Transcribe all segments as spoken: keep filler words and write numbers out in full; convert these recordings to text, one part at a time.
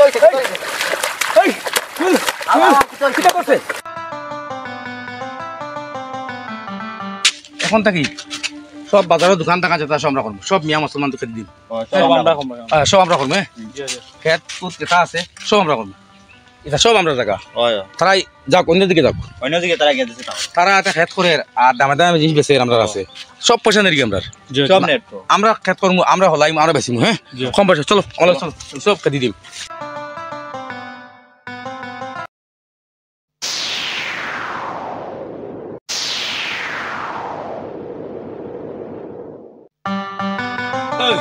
এই, চুল, চুল, কিতা করছে? এখন থাকি সব বাজারর দোকান থাকা যেতা সব আমরা করমু, সব মিয়া মুসলমান তো খেত দিমু। ও, সব সব আমরা আমরা করমু। করমু। হ্যাঁ, সব আমরা করমু, হ্যাঁ। জি, জি। খেত কুত যেতা আছে, সব আমরা করমু। ইতা সব আমরার জাগা। অয়, অয়। তারাই যাউক, অন্যদিকে যাউক। অন্যদিকে তারা গেছে তাও। তারা ইতা খেত করের, আর দামে দামে জিনিস বেচের আমরার আছে। সব পয়সা নেই আমরার। জি, সব জি। নেট তো। আমরা খেত করমু, আমরা হলাইমু, আমরা বেচিমু, হ্যাঁ? জি। কম পয়সা, চলো, চলো, চলো, সব খেদি দিমু। এই,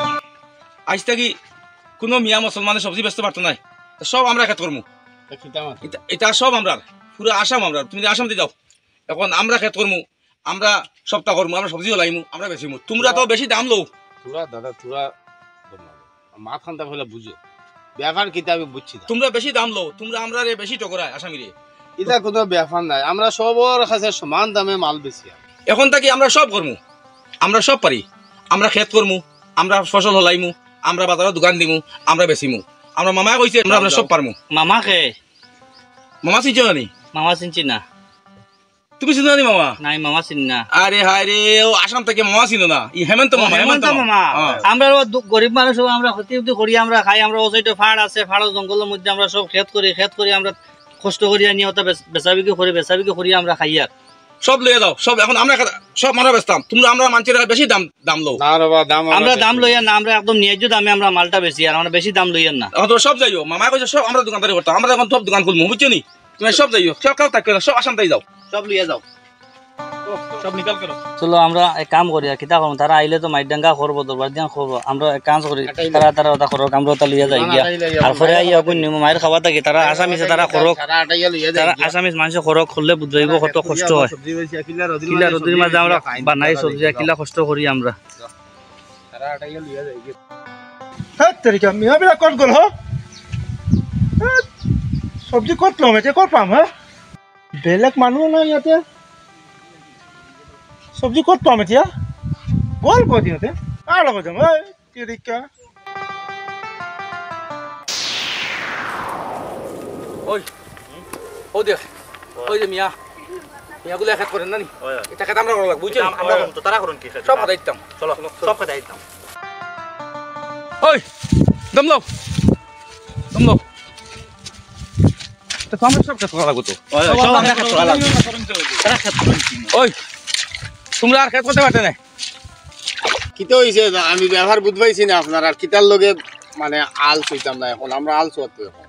আইজ থাকি কুনু মিয়া মুসলমানে সবজি বেচতো পারতো নায়। তে সব আমরা খেত করমু। তা কিতা মাছ? ইতা, ইতা সব আমরার, পুরা আসাম আমরার। তুমি আসাম দি যাও। এখন আমরা খেত করমু, আমরা সবতা করমু, আমরা সবজি হলাইমু, আমরা বেচিমু। তুমরা তো বেশি দাম লও। তুমরা দাদা, তুমরা মাত খান্তা কইলা বুঝো, ব্যাপার কিতা আমি বুঝছি না। তুমরা বেশি দাম লও, তুমরা আমরারে বেশি টকরায় আসামিরে। ইতা কুনু ব্যাপার নায়, আমরা সবর কাছে সমান দামে মাল বেচি। এখন থাকি আমরা সব করমু, আমরা সব পারি, আমরা খেত করমু, আমরা ফসল হলাইমু, আমরা বাজারো দোকান দিমু, আমরা বেচিমু। আমরা মামায় কইছে আমরা, আমরা সব পারমু। মামা কে? মামা চিনছো না নি? মামা চিনছি না। তুমি চিনো না নি মামা? নাই, মামা চিনি না। আরে হায় রে, ও আসাম থাকি মামা চিনো না? ই হেমন্ত মামা, হেমন্ত মামা। হ্যাঁ। আমরা ও দু-, গরিব মানুষ, ও আমরা ক্ষতি ক্ষতি করি, আমরা খাই, আমরা ও সাইডে পাহাড় আছে, পাহাড় জঙ্গলর মধ্যে আমরা সব খেত করি, খেত করি আমরা কষ্ট করি আনি, ওটা বেচ-, বেচাবিকি করি, বেচাবিকি করি আমরা খাই আর। সব লইয়া যাও, সব এখন আমরা খে-, সব আমরা বেচতাম, তুমরা আমরা মানষের বেশি দাম, দাম লও। না রে বা, দাম আমরা আমরা দাম বেশি। লইয়ার না, আমরা একদম ন্যায্য দামে আমরা মালটা বেচি, আর আমরা বেশি দাম লইয়ার না। এখন তো সব যাইও, মামায় কইছে সব আমরা দোকানদারি করতাম, আমরা এখন সব দোকান খুলমু, বুঝছো নি? তুমি সব যাইও, সব, সব থাকবে না, সব আসাম তাই যাও। সব লইয়া যাও। সব নিকাল করো। চলো, আমরা এক কাম করি, আর কিতা করমু? তারা আইলে তো মাইর ডাঙ্গা করবো, দরবার দিয়া করবো। আমরা এক কাম করি, আটাই তারা, তারা ওটা করুক, আমরা ওটা লইয়া যাই গিয়া। আটাই লইয়া আর পরে আইয়া অগুন নিমু, মাইর খাওয়া থাকি, তারা আসামিছে তারা করুক। তারা আটাই লইয়া যাই তারা গিয়া। আসামিছ মানষে করুক, করলে বুঝাইবো কত কষ্ট হয়। সবজি বেশি, কিলা রোদির কিলা মাঝে রোদির মাঝে আমরা বানাই সবজি, কিলা কষ্ট করি আমরা। তারা আটাইয়া লইয়া যাইগি। হ্যাঁ, তেরিকা, মিয়া বিলা কত গেল, হ্যাঁ? হ্যাঁ, সবজি কত লম, এতে কত পাম, হ্যাঁ? বেলেগ মানুষ নাই ইয়াতে। সবজি কত পাম এতিয়া? গল কত ইয়াতে? আর লগে যাম, হ্যাঁ, তেরিকা। ওই, ও দেখ, ওই যে মিয়া, মিয়াগুলা খেত করের না নি? ওই, ওই। ইটা খেত আমরা করা লাগবো, বুঝছো? ইটা আমরা করুম তো, তারা করুন কি খেত? সব খেদাই দিতাম। চলো, সব খেদাই দিতাম। ওই, দম লও, দম লও। তো আমরা সব খেত করা লাগবো তো। ওই, ওই, সব সব আমরা খেত করা লাগবো। তারা খেত করুন কি? ওই, তুমরা আর খেত করতে পারতে না। কিতা অইছে? আমি ব্যাপার বুঝ পাইছি না আপনার, আর কিতার লগে মানে আল ছুইতাম না এখন, আমরা আল ছুয়াতে এখন।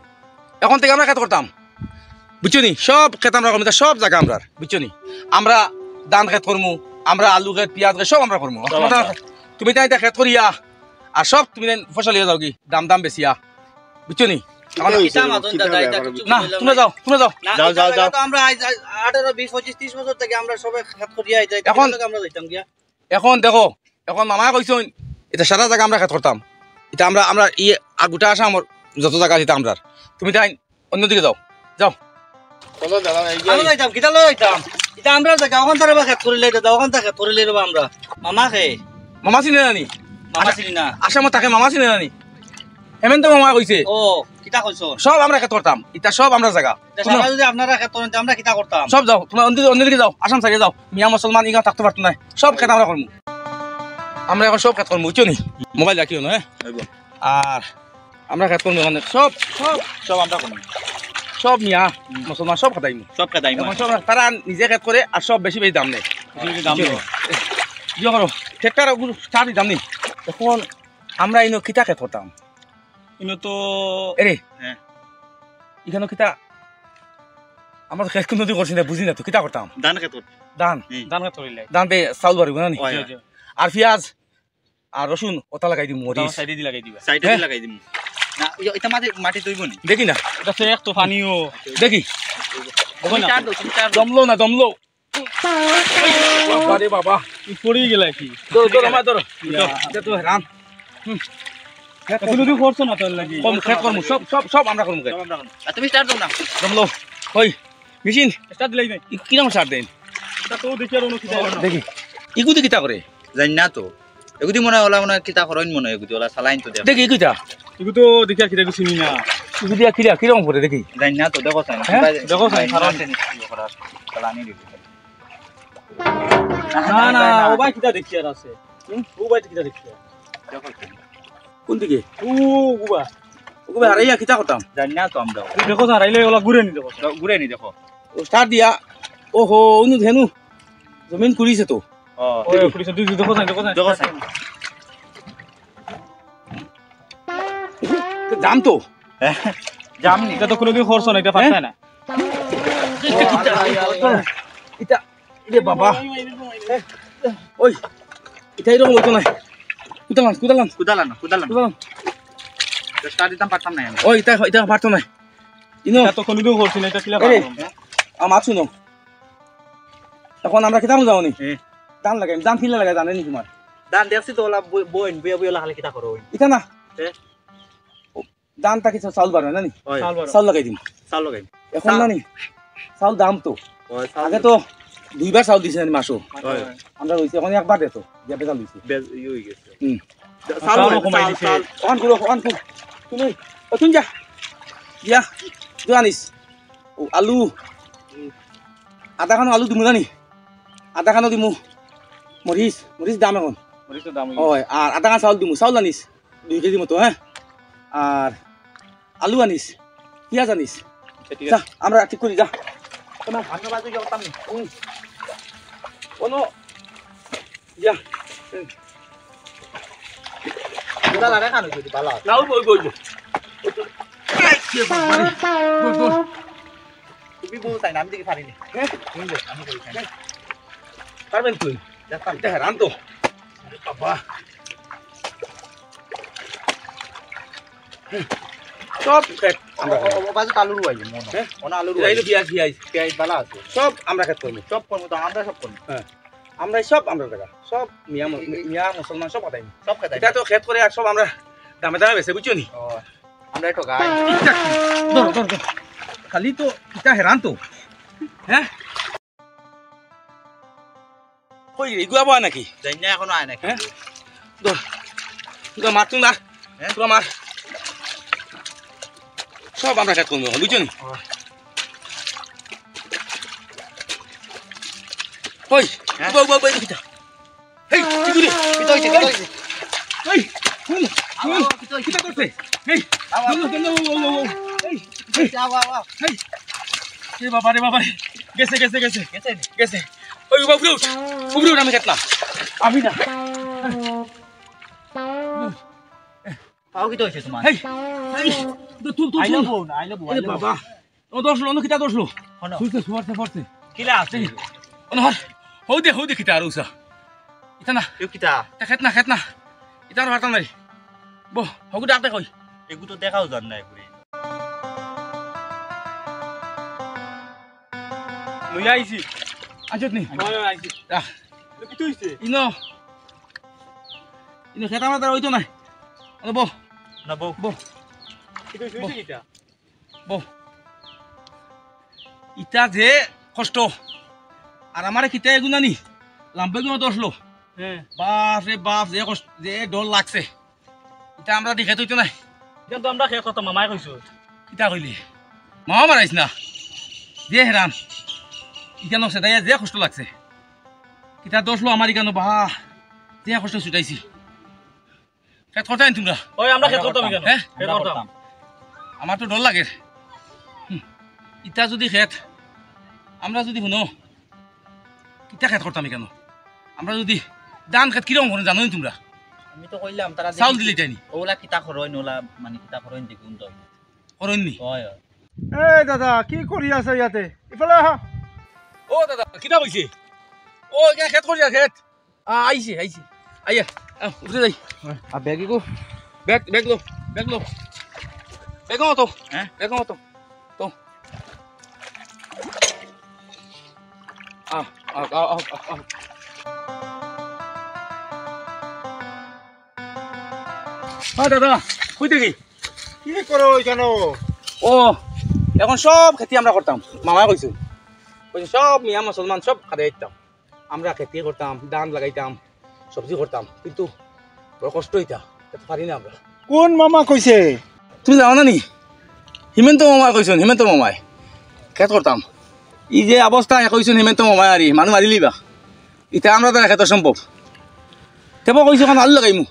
এখন থাকি আমরা খেত করতাম, বুঝছো নি? সব খেত আমরা করমু, ইটা সব জাগা আমরার, বুঝছো নি? আমরা ধান খেত করমু, আমরা আলু খেত, পিয়াজ খেত, সব আমরা করমু। সব আমরা। তুমি তাই ইটা খেত করিয়া, আর সব তুমি তাই ফসল লইয়া যাওগি, দাম দাম বেচিয়া, বুঝছো নি? কিতা অইছে? ইটা মাতন কিতা দাদা, ইটা ব্যাপার? কিচ্ছু না, বুঝলাম তুমরা না। যাও, তুমরা যাও। না, যাও, ইটা যাও, লাগা যাও। তো আমরা আজ, আজ আঠারো, বিশ, পঁচিশ, ত্রিশ বছর থাকি আমরা সবে খেত করিয়া ইটা, ইটা এখন লাগা আমরা যাইতাম গিয়া। এখন দেখো, এখন মামায় কইছইন, ইটা সারা জাগা আমরা খেত করতাম। ইটা আমরা, আমরা ই আ-, গোটা আসামর যত জাগা আছে ইটা আমরার। তুমি তাই অন্যদিকে যাও, যাও। চলো দাদা, এই যে আমরা যাইতাম, কিতা লই যাইতাম? ইটা আমরার জাগা, ওখান থাকি বা খেত করিলে, দাদা, ওখান থাকি খেত করিলে রে বা আমরা। মামা কে? মামা চিনে না নি? মামা চিনি না। আসামো থাকে, মামা চিনে না নি? হেমন্ত মামায় কইছে। ও, কিতা কইছো? সব আমরা খেত করতাম, ইটা সব আমরার জাগা। তে সারা যদি আপনারা খেত করেন, তে আমরা কিতা করতাম? সব যাও, তুমরা অন্যদিকে, অন্যদিকে যাও, আসাম ছাড়িয়া যাও। মিয়া মুসলমান ইগা থাকতে পারতো নায়, সব খেত আমরা করমু। আমরা এখন সব খেত করমু, বুঝছো নি? মোবাইল রাখিও না, হ্যাঁ? আর আমরা খেত করমু এখানে, সব, সব, সব আমরা করমু। সব মিয়া মুসলমান সব খেদাইমু। সব খেদাইমু। এখন সব তারা নিজে খেত করে আর সব বেশি বেশি দাম নেয়। বেশি বেশি দাম নেয়। ইয়ে করো, ট্রাক্টর ওগুলো স্টার্ট দিতাম নি। এখন আমরা ইনো কিতা খেত করতাম? ইনো তো এরে, হ্যাঁ। ইখানো কিতা? আমরা তো খেত কুনদিন করছি না, বুঝি না তো, কিতা করতাম? ধান খেত করতাম। ধান? হুম। ধান খেত করিলাই। ধান বে চাউল বাড়িব না নি? অয়, জি, অয়। জি। আর পিয়াজ, আর রসুন, ওটা লাগাই দিমু, মরিচ। সাইডে দি লাগাই দিবা। সাইডে দি হ্যাঁ? লাগাই দিমু। না, ইটা, ইটা মাটি, মাটি তৈব নি? দেখি না। ইটা তো এক তো পানিও। দেখি। তুমি চার দাও, তুমি চার দাও। দমলো না, দমলো। বাবা রে বাবা। ই পড়ি গেল কি? ধরো, ধরো, আমার ধরো। ইয়া। ইটা তো হেরান। হুম। তুমি যদি করছো না তার লাগি। কম খেত করমু, সব, সব, সব আমরা করমু খেত। আর তুমি স্টার্ট দাও না। দমলো। ওই, মেশিন। স্টার্ট দিলাই নাই। ই কিরকম স্টার্ট দেন? ইটা তো দেখি আর অন্য কিতা করে না। দেখি। ইগুদি কিতা করে? জানি না তো। এগুদি মনে হয় ওলা মনে হয় কিতা করইন মনে হয় এগুদি ওলা চালাইন তো দেখ। দেখি, ইগুদি কিতা? এগু তো দেখি আর কিতা চিনি না। ইগু দিয়া কিরা, কিরকম করে দেখি? জানি না তো, দেখো চাই। হ্যাঁ? দেখো চাই, কারণ আছে নি, কি করার, চালানি দিবি। না, না, ও ভাই কিতা দেখি আর আছে? হুম? ও ভাই কিতা দেখি আর? দেখো চাই। কোন দিকে? ও গুবা। ও গুবা, হারাইয়া কিতা করতাম? জানি না তো আমরা। দেখো চাই, হারাইলে ওলা ঘুরে নি দেখো। ঘুরে নি দেখো। ও স্টার্ট দিয়া, ওহো, উনু ধেনু। জমিন কুড়িছে তো। ও। ওই, কুড়িছে, দুই, দুই, দেখো চাই, দেখো চাই। দেখো চাই। তো দাম তো। হ্যাঁ? জাম নি। এটা তো কোনোদিন খরচ না, এটা পারতায় না। ইটা, ইটা, ইটা, ইরে বাবা। ওই, ইটা এরকম হইতো না। কুদালান, কুদালান। কুদালান, কুদালান। কুদালান। তো স্টার্ট দিতাম পারতাম না আমি। ওই, ইটা, ইটা পারতো না। ইনো। এটা তো কোনোদিন করছি না, এটা কিলা এরে, পারতাম? আমার শুনো। এখন আমরা কিতা যাও নি? হ্যাঁ। ধান লাগাই, ধান কিলা লাগাই জানে নি তোমার? ধান দেখছি তো ওলা বই-, বইন, বইয়া বইয়া ওলা খালি কিতা করো ওই? ইটা না। হ্যাঁ। ধানটা কিছু চাউল বার হয় না নি? হয়। চাউল বার। চাউল লাগাই দিম। চাউল লাগাই। এখন চা- না নি? চাউল দাম তো। হয়, চাউল আগে তো দুইবার চাউল দিছে না নি মাসো? হয়। আমরা রইছি, এখন একবার দে তো, যে বেজাল দিছে। বেজ-, ইয়ে হয়ে গেছে। হুম। দা-, চাউল চাউল হয়, কমাই চাউল, দিছে। চাউল। অন করো, অন করো। তুমি, ও তুমি যা। যা, যা আনিস। ও আলু। হুম। আধা খানো আলু দিমু জানি। আধা খানো দিমু। মরিচ, মরিচ দাম এখন। মরিচ তো দাম হয়ে হয়, আর আধা খান চাউল দিমু। চাউল আনিস। দুই কেজি মতো, হ্যাঁ? আর আলু আনিস, পিঁয়াজ আনিস। আচ্ছা, ঠিক যা, আছে। আমরা ঠিক করি, যা। শোনো। আমরা বাজে গিয়ে করতাম নি। হুম। কোনো, যা। হুম। ওটা লাগাই খানো যদি ভালো হয়। না, ওই, ওই, ওই, ওই। ওই তো। এই, কে বাবা রে। দৌড়, দৌড়। তুমি বউ চাই না, আমি দেখি পারি নি। হ্যাঁ? তুমি বউ, আমি করি খাই। পারবেন তুই? দেখতাম। এটা হেরান তো। বাবা। সব খেত আমরা ও, ও, ও, বাজু আলু রুয়াই মনে হয়। হ্যাঁ? ওনা আলু এই রুয়াই। যে পিঁয়াজ, পিঁয়াজ। পিঁয়াজ বালা আছে। সব আমরা খেত করবো। সব করবো তো, আমরা সব করবো। হ্যাঁ। আমরা সব আমরা জায়গা। সব মিয়া ম-, এই, এই মিয়া মুসলমান সব খাতাই। সব খাতাই। এটা তো খেত করে আর সব আমরা দামে দামে বেচে, বুঝছো নি? ও, আমরা একটু গাই। ইটা কি? ধরো, ধরো, ধরো। খালি তো ইটা হেরান তো। হ্যাঁ? কই রে, ইগু আবার নাকি? জানি না, এখনো আয় নাকি। হ্যাঁ? ধর। ইগু মার তুই মার। হ্যাঁ? তোরা মার। সব আমরা খেত করবো, বুঝছো নি? ও। ওই, হ্যাঁ? উবা, উবা, উবা, উবা, কিতা? এই, কি করে? কিতা হইছে, কিতা হইছে? এই, হুম, আও, আও, হুম, কিতা হইছে? কিতা করছে? এই, আও, আও। হুম, হুম, হুম, হুম, হুম। এই, এই, আও, আও, আও। এই, এ বাবা রে বাবা রে। গেছে, গেছে, গেছে। গেছে নি? গেছে। ওই, উবা, উপরে উঠ। উপরে উঠ, আমি খেত না। আমি না। পাও কিতা হইছে তোমার? এই, এই, তুল, তুল, তুল। আইলো বউ না, আইলো বউ, এ আইলো বউ। বাবা। ও দশ লো, অন্য কিতা দশ লো? হনো। তুলছে, ফরছে, ফরছে। কিলা আছে? অন্য হর। হৌ দে, হৌ দে কিতা আর উসা। ইতা না। এ কিতা? ইতা খেত না, খেত না। ইতা আর পারতাম নাই। বহ, হগু ডাক দে কই। এগু তো দেখাও যার না এগুরে। লইয়া আইছি। আইছত নি? হয়, হয়, আইছি। আহ। এ কিতা হইছে? ইনো। ইনো খেত আমার দ্বারা হইতো না। আরে বহ। না বউ। বহ। কিতা হইছে, হইছে কিতা? বহ। ইতা যে কষ্ট, আর আমারে কিতা এগু নানি, লাম্বা এগু দশ লো। হ্যাঁ। বাপ রে বাপ, যে কষ্ট, যে ডর লাগছে। ইতা আমরা দেখে তো ইতো নাই। ইখান তো আমরা খেত করতাম, মামায় কইছো। কিতা কইলি? মামা মারাইস না। যে হেরান। ইখানো সেদাইয়া যে কষ্ট লাগছে। কিতা দশ লো আমার ইখানো, বাহ। যে কষ্ট ছুটাইছি। খেত করতায় নি তোমরা? ওই, আমরা খেত করতাম ইখানো। হ্যাঁ? খেত করতাম। আমার তো ডর লাগে। হুম। ইতা যদি খেত, আমরা যদি হুনো, কিতা খেত করতাম ইখানো? আমরা যদি ধান খেত কিরকম করে জানো নি তোমরা? আমি তো কইলাম, তারা চাউল দেখি দিলে যায়নি। ওলা কিতা করইন, ওলা মানে কিতা করইন দেখুন তো। করইন নি? হয়, হয়। এই দাদা, কি করি আছো ইয়াতে? ইফালে আহা। ও দাদা, কিতা কইছে? ও, ইখান খেত করি আর খেত। আ, আইছে, আইছে। আইয়া, আ, উঠে যাই। আর ব্যাগ ইগো? ব্যাগ, ব্যাগ লো, ব্যাগ লো। ব্যাগ লো তো। হ্যাঁ? ব্যাগ লো তো। তো। আ, আ, আ, আ, আ, আ। হ্যাঁ দাদা, কই থাকি? কি করো ওইখানে? ও, এখন সব খেতি আমরা করতাম। মামায় কইছে। কইছে সব মিয়া মুসলমান সব খাদে দিতাম। আমরা খেতি করতাম, ধান লাগাইতাম, সবজি করতাম, কিন্তু বড় কষ্ট হইতা, এটা তো পারি না আমরা। কোন মামা কইছে? তুমি জানো না নি? হিমন্ত মামায় কইছইন, হিমন্ত মামায়। খেত করতাম। ই যে অবস্থা কইছইন হিমন্ত মামায়, আরি মানু মারিলিবা। ইতা আমরার দ্বারা খেত অসম্ভব। তেবো কইছইন অখন আলু লাগাইমু।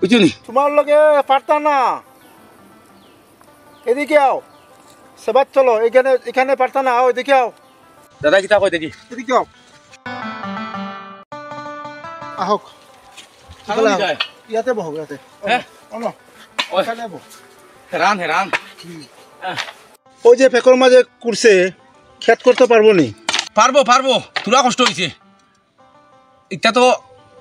বুঝছো নি? তোমার লগে পারতা না। এদিকে আও। সেবাত চলো, এখানে, এখানে পারতা না, আও, এদিকে আও। দাদা, কিতা কয় দেখি? এদিকে আও। আহক। আহক, আহক। ইয়াতে বহো, ইয়াতে। হ্যাঁ? অনো। ওই। এখানে বহো। হেরান, হেরান। হ্যাঁ। ওই যে ফেকর মাঝে করছে, খেত করতে পারবো নি? পারবো, পারবো। তুরা কষ্ট হইছে। ইটা তো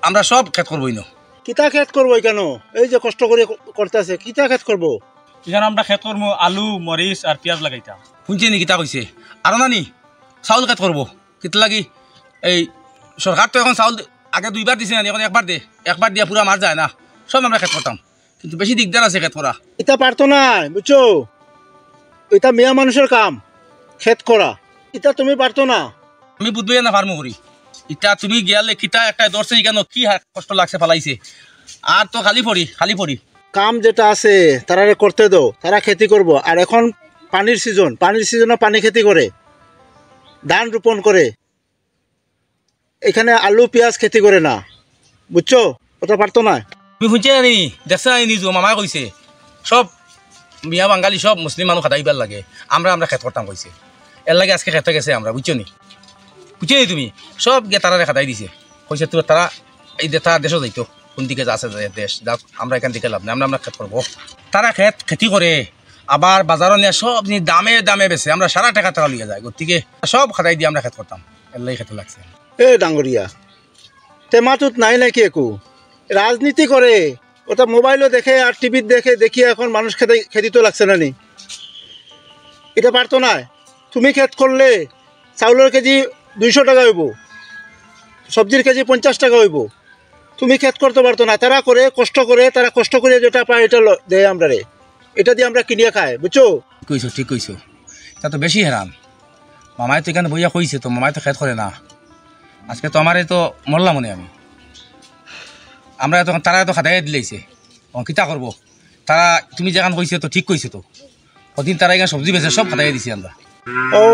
আমরা সব খেত করবো ইনো। কিতা খেত করবো ইখানো? এই যে কষ্ট করি করতাছে, কিতা খেত করবো? ইখানো আমরা খেত করমু আলু, মরিচ আর পিয়াজ লাগাইতাম। হুনছে নি কিতা কইছে? আর না নি? চাউল খেত করবো। কিতা লাগি? এই সরকার তো এখন চাউল দে-, আগে দুইবার দিছে না নি, এখন একবার দে। একবার দিয়া পুরা মাস যায় না। সব আমরা খেত করতাম। কিন্তু বেশি দিগদার আছে খেত করা। ইতা পারতো না, বুঝছো? ইতা মিয়া মানুষের কাম, খেত করা। ইতা তুমি পারতো না। আমি বুঝবায় না পারমু করি। ইতা তুমি গিয়ালে কিতা একটা ধরছে ইখানো কি হা-, কষ্ট লাগছে ফালাইছে। আর তো খালি পড়ি, খালি পড়ি। কাম যেটা আছে তারারে করতে দাও, তারা খেতি করবো। আর এখন পানির সিজন, পানির সিজনে পানি খেতি করে, ধান রোপণ করে। এখানে আলু পিয়াজ খেতি করে না, বুঝছো? ওটা পারতো না। তুমি হুনছো নি? দেখছো নি নিজে? মামায় কইছে, সব মিয়া বাঙালি, সব মুসলিম মানুষ খেদাইবার লাগে। আমরা, আমরা খেত করতাম কইছে। এর লাগি আজকে খেতে গেছে আমরা, বুঝছো নি? বুঝছো নি তুমি? সব গিয়া তারারে খেদাই দিছে। কইছে, "তুই তারা এই দে-, তারা দেশো যাইতো, কোন দিকে যাচ্ছে যে দেশ, যাক, আমরা এখান থেকে লাভ নাই, আমরা, আমরা খেত করবো।" তারা খেত, খেতি করে, আবার বাজারো নিয়া সব জিনিস দামে দামে বেচে, আমরা সারা টেকা টেকা লইয়া যাই। গতিকে সব খেদাই দিয়া আমরা খেত করতাম, এর লাগি খেতে লাগছে। এ ডাঙ্গরিয়া, তে মাতুত নাই নাকি একু? রাজনীতি করে, ওটা মোবাইলও দেখে আর টিভিত দেখে, দেখিয়া এখন মানুষ খেতে, খেদিত লাগছে না নি? এটা পারতো না। তুমি খেত করলে চাউলের কেজি দুইশো টাকা হইব, সবজির কেজি পঞ্চাশ টাকা হইব। তুমি খেত করতে পারতো না, তারা করে, কষ্ট করে, তারা কষ্ট করে যেটা পায়, এটা ল-, দেয় আমরারে, এটা দিয়ে আমরা কিনিয়া খাই, বুঝছো? ঠিক কইছো, ঠিক কইছো। তা তো বেশি হেরান। মামায় তো এখানে বইয়া কইছে, তো মামায় তো খেত করে না। আজকে তো আমারে তো মরলাম মনে আমি। আমরা তো, তারা তো খাদাইয়া দিলাইছে। ও, কিতা করবো? তারা, তুমি যেখান কইছে তো ঠিক কইছে তো। ওদিন তারা এখানে সবজি বেচে সব খাদাইয়া দিছি আমরা। ও,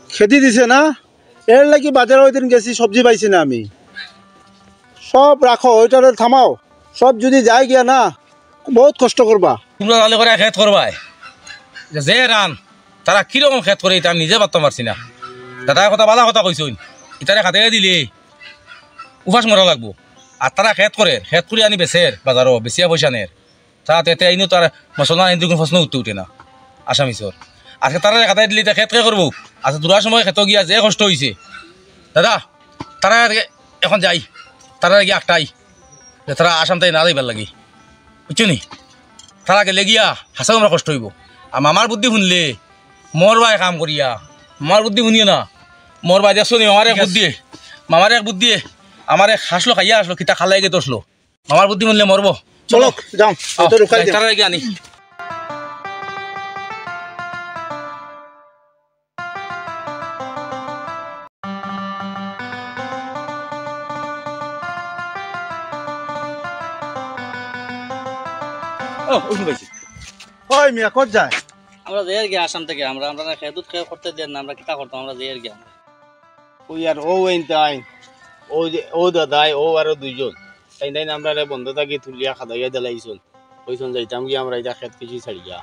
খেদি দিছে না? এর লাগি বাজারে ওই দিন গেছি, সবজি পাইছি না আমি। সব রাখো, ওইটারে থামাও। সব যদি যায় গিয়া না, বহুত কষ্ট করবা। তোমরা তাহলে করে খেত করবায়। যে, যে রান, তারা কিরকম খেত করে, এটা আমি নিজে ভাবতে পারছি না। দাদায় কথা, বালা কথা কইছইন, ইতারে খাদাইয়া দিলে উপাস মরা লাগবো। আর তারা খেত করে, খেত করে আনি বেচের বাজারো, বেচিয়া পয়সা নের। তাতে এতে আইনও তার মুসলমান হিন্দু কোনো প্রশ্ন উঠতে উঠে না। আসামি চোর। আজকে তারা খাদাই দিলে এটা খেত কে করবো? আচ্ছা, দুরার সময় খেত গিয়া যে কষ্ট হইছে। দাদা, তারা আগে এখন যাই, তারা গিয়া আটকাই, যে তারা আসাম তাই না যাইবার লাগি, বুঝছো নি? তারা গেলে গিয়া হাসাও আমরা কষ্ট হইব। আর মামার বুদ্ধি শুনলে, মোর ভাই কাম করিয়া, মামার বুদ্ধি শুনিও না। মোর ভাই দেখছো নি, মামার এক বুদ্ধি, মামার এক বুদ্ধি, আমার এক হাসলো খাইয়া আসলো, কিতা খালাই গেত আসলো। মামার বুদ্ধি শুনলে মরবো। চলো, যাও, আও, এটা রুকাই যাই, দেও। তারা গিয়া আনি। ও, উঠি পাইছি। ওই মিয়া, কত যায়? আমরা যাই আর কি আসাম থেকে, আমরা, আমরা খেতুত খেয়ে করতে দেন না, আমরা কিতা করতাম, আমরা যাই আর কি আমরা। ওই আর ও এনতাই, ও যে, ও দাদাই, ও আরো দুইজন। তাইন তাইন আমরারে বন্ধ থাকি তুলিয়া খাদাইয়া দিলাইছন। কইছন যাইতাম গিয়া আমরা ইটা খেত কিছু ছাড়িয়া।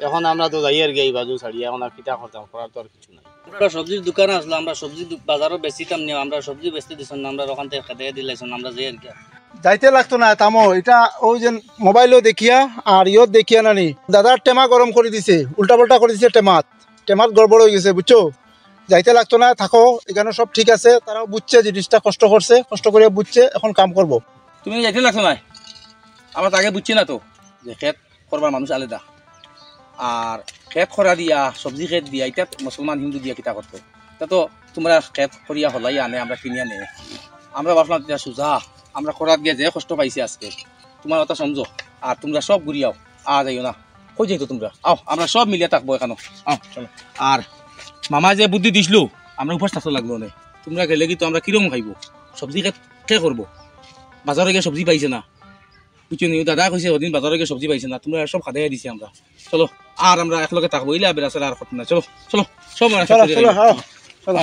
এখন আমরা তো যাই আর গিয়া এই বাজু ছাড়িয়া, এখন আর কিতা করতাম, করার তো আর কিছু নাই। আমরা সবজির দোকান আসলো, আমরা সবজি দু-, বাজারও বেচিতাম নিয়ে, আমরা সবজি বেচতে দিছন না, আমরা ওখান থেকে খাদাইয়া দিলাইছন, আমরা যাই আর গিয়া। যাইতে লাগতো না, থামো। এটা ওই যে মোবাইলও দেখিয়া আর ইয়ত দেখিয়া নানি, দাদার টেমা গরম করে দিছে, উল্টা পাল্টা করে দিছে টেমাত। টেমাত গড়বড় হয়ে গেছে, বুঝছো? যাইতে লাগতো না, থাকো, এখানে সব ঠিক আছে। তারাও বুঝছে জিনিসটা, কষ্ট করছে, কষ্ট করে বুঝছে, এখন কাম করবো। তুমি যাইতে লাগতো না, আমরা তো আগে বুঝছি না তো যে খেত করবার মানুষ আলাদা, আর খেত করা দিয়া, সবজি খেত দিয়া, এটা মুসলমান হিন্দু দিয়া কিতা করতো? তা তো তোমরা খেত করিয়া হলাই আনে, আমরা কিনিয়া নে। আমরা ভাবলাম এটা সুজা, আমরা করাত গিয়া যে কষ্ট পাইছি আজকে, তোমার কথা সমঝো, আর তোমরা সব ঘুরিয়াও, আ যাইও না। কই যাইতো তোমরা? আও, আমরা সব মিলিয়া থাকবো এখানো। আও, চলো। আর মামা যে বুদ্ধি দিছলো, আমরা উপাস থাকতে লাগলো নে। তোমরা গেলে কি তো আমরা কিরকম খাইবো? সবজি কে, কে করবো? বাজারে গিয়া সবজি পাইছে না। বুঝছো নি? দাদা কইছে, ওদিন বাজারো গিয়া সবজি পাইছে না, তুমরারে সব খাদাইয়া দিছি আমরা। চলো, আর আমরা একলগে থাকবো, ইলা বেড়া ছাড়া আর কথা নাই। চলো, চলো, সব আমরা চলো factory চলো যাই। হ্যাঁ চলো।